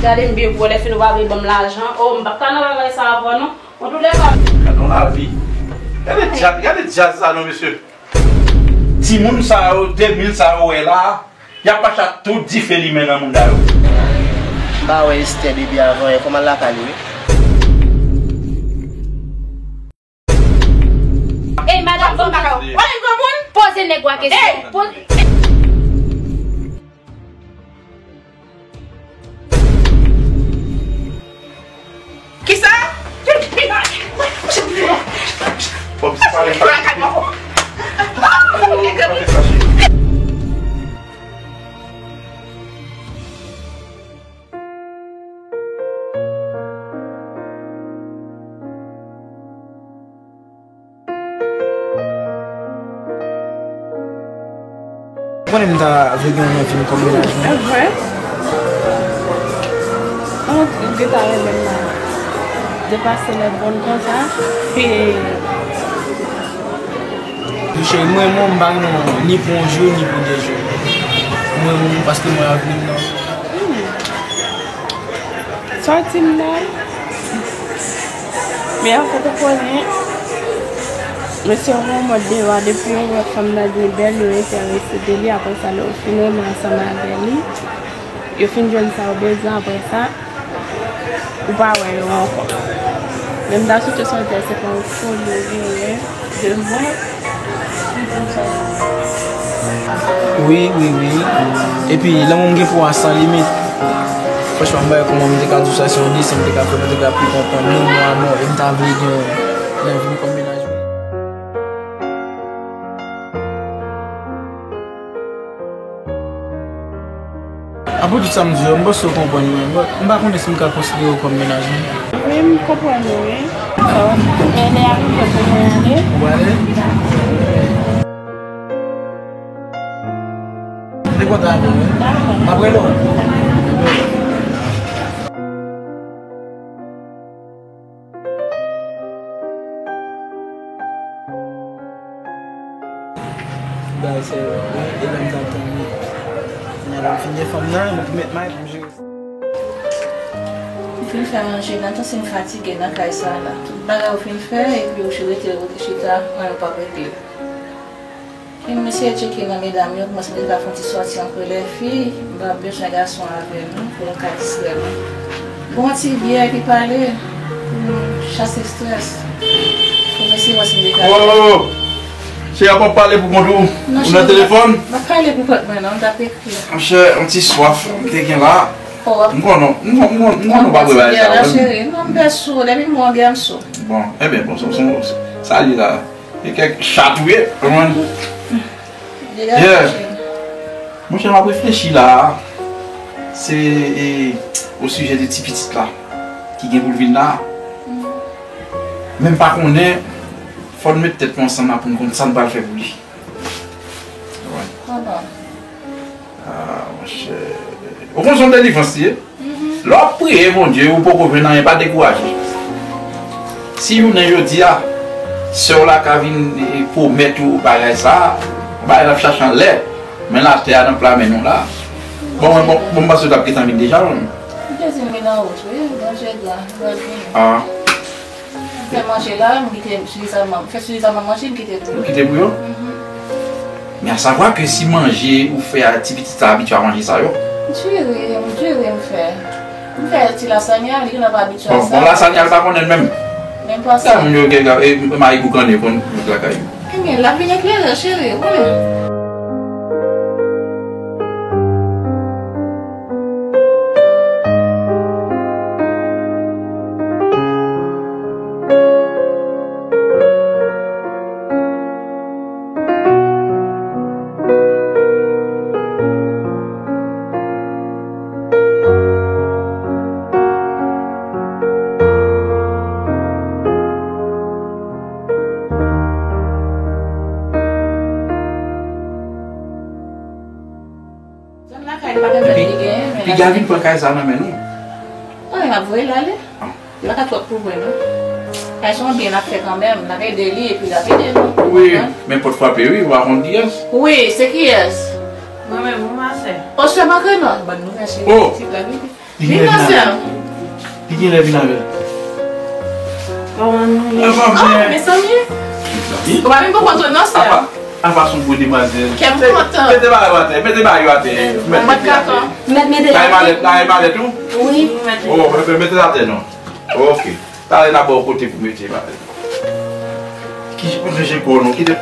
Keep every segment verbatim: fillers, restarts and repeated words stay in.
Gade m byen pou wè lè fini w pa vle ban m lajan. Oh, m p ap ka nan bagay sa avè w non. Antoulèka. Gade yon lavi. Gade djaz, gade djaz sa non, mesye. Timoun sa yo, de mil sa yo wè la, y ap mache ak tout dife limen nan mouda yo. M pa wè Esther depi avan yè, fò m al lakay li wi. Ey, madanm, fò m pa ka. Wè yon granmoun? Poze nèg ou a kesyon. Ey! Poze. Kisa? Fò m separe m pa fè sa, cheri. Ou konnen m ta vle gen yon nèg vin kòm mennaj mwen. Vre? An, ou gentan renmen m la. Depase lè bòn konsa. Pi Cheri, m renmen w, m pa renmen w ni pou yon jou, ni pou de jou. M renmen w paske m wè avni m nan. Hmm. Sa w di m la? Men ankò ou konnen, mesye yo gon mòd deba, depi yo wè fanm nan gen bèl, yo enterese de li, apre sa, lè yo fin renmen ansanm avè li, yo fin jwenn sa yo bezwen, apre sa, ou pa wè yo ankò. Men m ta swete sòti a se pa yon foli ou genyen de mwen. Wi, wi, wi. Epi, lanmou m gen pou w a san limit. Franchman, m pa wè kòman m te ka di w sa, se yon desen m te ka fè, m te ka pi konprann nou, mwen a mwen, e m ta vle gen yon lè vin kòm mennaj mwen. Apre tout sa m di yo, m panse w konprann mwen. Bon, m pa konnen si m ka konsidere w kòm mennaj mwen. Wi, m konprann ou, wi. Bon, e lè a rive pou mwen ale. Ou ale? M te kontan avè w, wi. Dakò. M ap rele w. Bagay serye, wi, e lè m t ap tann li. Kounye a lè m fin gen fanm nan, mwen pou met may pou m jere sa. Ou fin fè manje, nan tan si m fatige nan kay sa la. Tout bagay ou fin fè, epi ou rete, ou rete chita, anyen ou p ap regle. Fin m eseye tcheke nan medam yo, kòmanse deja fè yon ti sòti antre lè fi, m pa bezwen gason avè nou, pou nou ka distrè nou. Bon ti byè epi pale, pou nou chase estrès. Pou mesye wè si m degaje. Oh! Cheri, w ap pale pou kont ou? Ou nan telefòn? M ap pale pou kont mwen, non, m t ap ekri. Monchè, yon ti swaf m te gen la. M konnen, m konnen, m konnen w pa bwè bagay sa yo. Cheri, non, m pè sou, depi m wè w byen, m sou. Bon, ebyen, bon, sa, sa, sa li la. E kèk chat ou ye, konprann? Yeah. Monchè, m ap reflechi la. Se, e, o sijè de ti pitit la ki gen pou l vin la. Men m pa konnen, fò n met tèt nou ansanm la pou n konn sa n pral fè pou li. Konprann? Ah, monchè. Ou konn se yon delivrans li ye? Lè w ap priye Bondye, ou poko jwenn anyen, pa dekouraje. Si jounen jodi a, sè w la ka vin, e, pwomèt ou bagay sa a, bagay la ap chache anlè, men latè a nan pla men nou la. Bon, mwen, bon, bon, m panse w t ap gentan vin deja, non? M te di m vin nan wout, wi, Bondye gran, m pral vini. Ah. M fè manje la, m kite sifizamman, m fè sifizamman manje, m kite pou yo. Ou kite pou yo? Mhm. Men a savwa ke si manje ou fè a ti pitit sa abitye a manje sa yo. M diri, m diri m fè. M fè ti lasanya, li genlè pa abitye a sa. Bon, bon, lasanya, li pa konnen l menm. Menm pa sa. Sa moun yo gen, e, mari boukannen konn met lakay yo. Ebyen, l ap vin eklere, cheri, wi. Zòn lakay li pa gen bèl li genyen, men piga vin pran kay sa nan men nou. Wi, m ap voye l ale. Ah. Li pa ka twòp pou mwen, non. Kay se yon byen l ap fè kanmenm, l ap ede li epi l ap ede nou. Wi, men pòt frape, wi, ou pa konn kiyès. Wi, se kiyès? Mwen menm, wi, ma sè. O, sè Magrena, bòn nouvèl, cheri. Oh! Pitit la, wi. Li genlè vin avè l. Li genlè vin avè l. Kòman nou ye? Ah, mezanmi. Ou pa menm poko antre non, sè. Apa, apa son gwo demwazèl. Kè m kontan. Mete bagay yo atè, mete bagay yo atè. Mèt mete atè. Mèt mete atè. Kay malèt, kay malèt ou? Wi. Oh, mete atè non. Ok. Talè n a ba w kote pou mete bagay. Ki jan, ki jan kò non, ki de.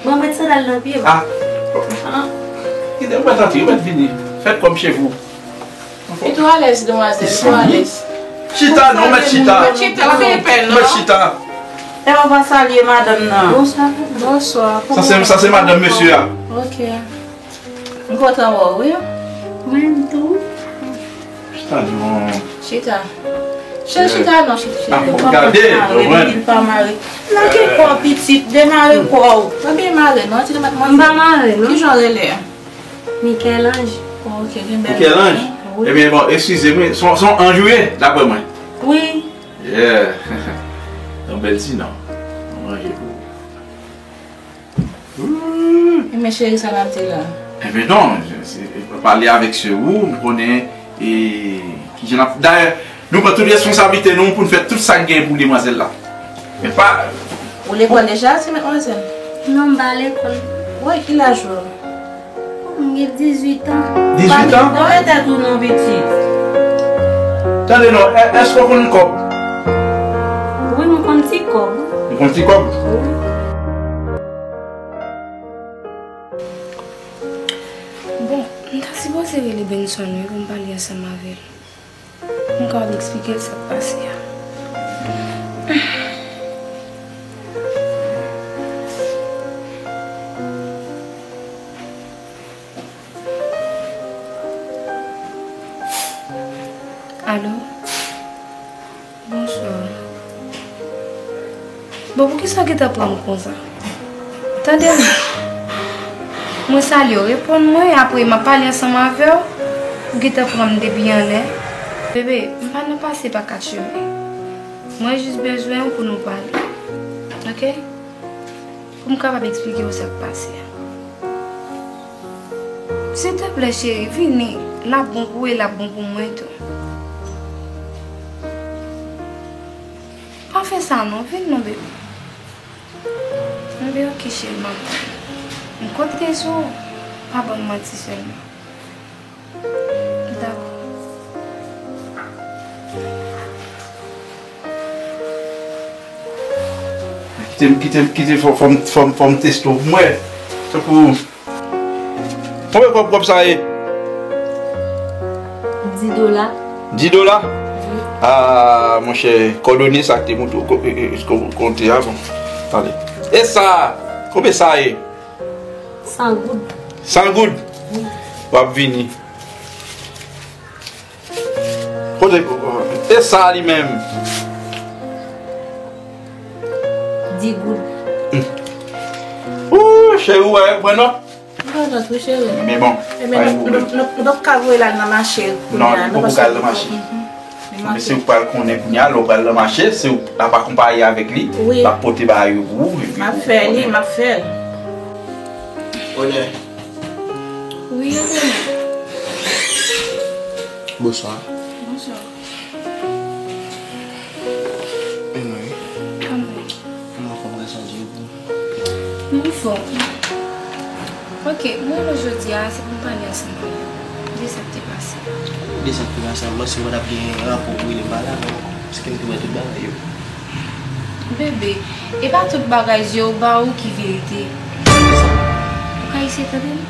Mwen mete sandal nan pye m. Ah. Ki de, ou mèt antre, ou mèt vini. Faites comme chez vous. Li tou alèz, demwazèl, li tou alèz. Chita, non, mèt chita. Mèt chita, pa gen pèn, non. Mèt chita. E ou pa salye madanm nan. Bonswa. Bonswa. Sa se, sa se madanm mesye a. Ok. M kontan wè w, wi. Mwen tou. Chita, non. Chita. Chita, chita, non, chita, chita. Ah, fòk gade, konprann. Li pa mare. Nan ki kò pitit, demare kò w. Mwen byen mare, non, ti mèt mwen. M pa mare, non. Ki jan w rele a? Michel-Ange. Oh, ok, gen bèl non. Michel-Ange? Wi. Ebyen, bon, eskize m, wi, se yon, se yon anj ou ye, daprè mwen? Wi. Yeah. Yon bèl ti non. Yon anj pou ou. Ooh. Ebyen, cheri, sa n ap di la? Ebyen, non, se, pale avèk sè ou, m konnen, e, ki jan n ap, dayè, nou pran tout responsablite nou pou n fè tout sa k genyen pou demwazèl la. Men pa. Ou lekòl deja, ti madmwazèl? Non, m pa lekòl. Wi, ki laj ou? M gen dizuit an. Dizuit an? Pa mete tèt ou non, pitit. Tande non, è-, èske w konn kòb? Wi, m konn ti kòb. Ou konn ti kòb? Wi. Bon, m ta sipoze rele Benson wi pou m pale ansanm avè l. M kapab eksplike l sa k pase a. Alo? Bonswa. Bon, poukisa w gentan pran m konsa? Tande m. Mwen salye w, reponn mwen, apre m ap pale ansanm avè w. Ou gentan pran m depi anlè. Bebe, m pa nan pase pa kat chemen. Mwen jis bezwen w pou nou pale. Oke? Pou m kapab eksplike w sa k pase a. Silteplè, cheri, vini. L ap bon pou ou e l ap bon pou mwen tou. Pa fè sa non, vin non, bebe. Enben, oke, cheri, m ap tann. M konte sou ou. Pa ban m manti sèlman. Dakò. Kite m, kite m, kite, fò, fò m, fò m, fò m teste w pou m wè. Tankou, konbyen kòb, kòb sa ye? Dis dola. Dis dola? Wi. Ah, monchè, kòdone sa k te monte w ko-, e, e, ko-, konte a, bon. Tande. E sa, konbyen sa ye? San goud. San goud? Wi. W ap vini. Kote, e sa li menm? Dis goud. Ooh, cheri, ou wè, pran nòt. M pran nòt, wi, cheri. Men bon, pa gen pwoblèm. Nou p ap ka voye l al nan mache kounye a. Non, li poko ka al nan mache. Men se ou k pral konnen kounye a, lè w pral nan mache, se ou k ap akonpaye avèk li, wi, l ap pote bagay yo pou ou, epi m ap fè li, m ap fè l. Onè. Wi, Onè. Bonswa. Bonswa. E mwen wi. Kòman? Mwen anfòm, gason Dye pou. Mwen anfòm. Ok, mwen rele w jodi a, se pou m pale ansanm avè w de sa k te pase. De sa k te pase a, m panse w pa t ap gen rapò pou rele m pale avè w ankò, paske m te wè tout bagay yo. Bebe, e pa tout bagay zye w ba ou ki verite. Ou ka eseye tande m?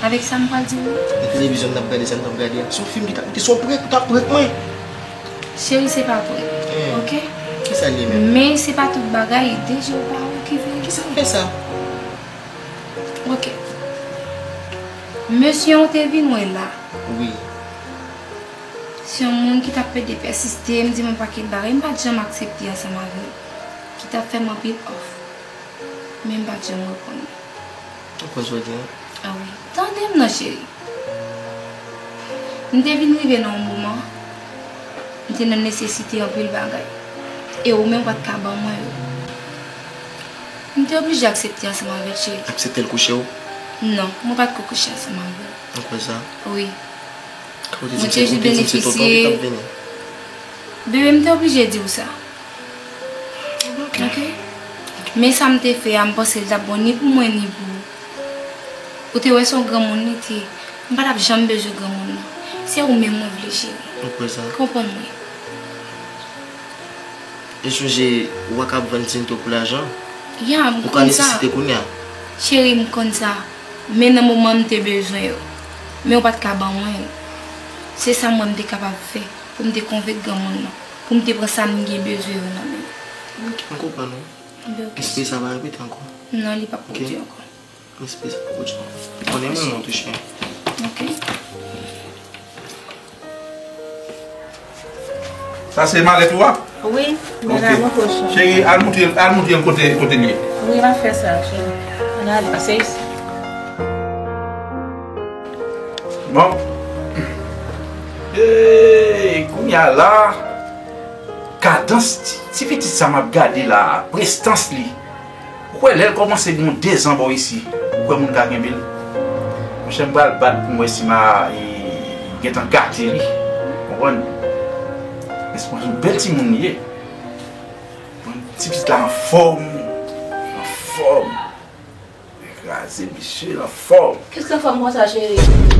Avèk sa m pral di w. E televizyon m t ap gade, sa m t ap gade a. Se yon fim ki t ap monte, se yon prank, ou t ap prank mwen. Cheri, se pa vre. Eh, oke? Kisa l ye menm? Men se pa tout bagay de zye w ba ou ki verite. Kisa k fè sa? Oke. Mesye an te vin wè la. Wi. Se yon moun ki t ap pede pèsiste m, di m yon pakèt bagay, m pa t janm aksepte ansanm avè l. Ki t ap fè m anpil òf. Men m pa t janm reponn li. Ou kwè sa w di a? Ah wi. Tande m non, cheri. M te vin rive nan yon moman, m Te nan nesesite anpil bagay. E ou menm pa t ka ban mwen yo. M te oblije aksepte ansanm avè l, cheri. Aksepte l kouche w? Non, mwen pa t ko kouche ansanm avè l. Ou kwè sa? Wi. Mwen te jis benefisye. Bebe, m te oblije di w sa. Ok. Men sa m te fè a, m panse l t ap bon ni pou mwen, ni pou ou. Ou te wè se yon granmoun li te ye. M pa t ap janm bezwen granmoun nan. Se ou menm mwen vle, cheri. Ou kwè sa? Konprann mwen. E sonje, ou pa ka ap vann Tinto pou lajan. Ya, m konn sa. Ou ka nesesite kounye a. Cheri, m konn sa. Men nan moman m te bezwen yo. Men ou pa t ka ban mwen yo. Se sa mwen m te kapab fè pou m te konvenk granmoun nan. Pou m te pran sa m gen bezwen yo nan men l. Ok, m konprann ou. Ebyen, ok. Espere sa pa repete ankò. Non, li p ap pwodui ankò. Ok. Espere sa pa pwodui ankò. Konnen mwen, mwen touche. Ok. Sa se malèt ou a? Wi, men la mwen poch. Cheri, al moutre, al moutre l kote, kote l ye. Wi, m ap fè sa, cheri. Ann ale, pase isi. Bon. Hey, kounye a la, kadans ti, ti pitit sa m ap gade la, prestans li. Ou kwè lè l kòmanse gen yon dezan bò isi, ou kwè moun ka kenbe l? Monchè, m pral bat pou m wè si m a, e, gentan gate li. Konprann? Men se yon bèl timoun li ye. Bon, ti pitit la anfòm. Anfòm. Kraze, mesye, anfòm. Kisa k anfòm konsa, cheri?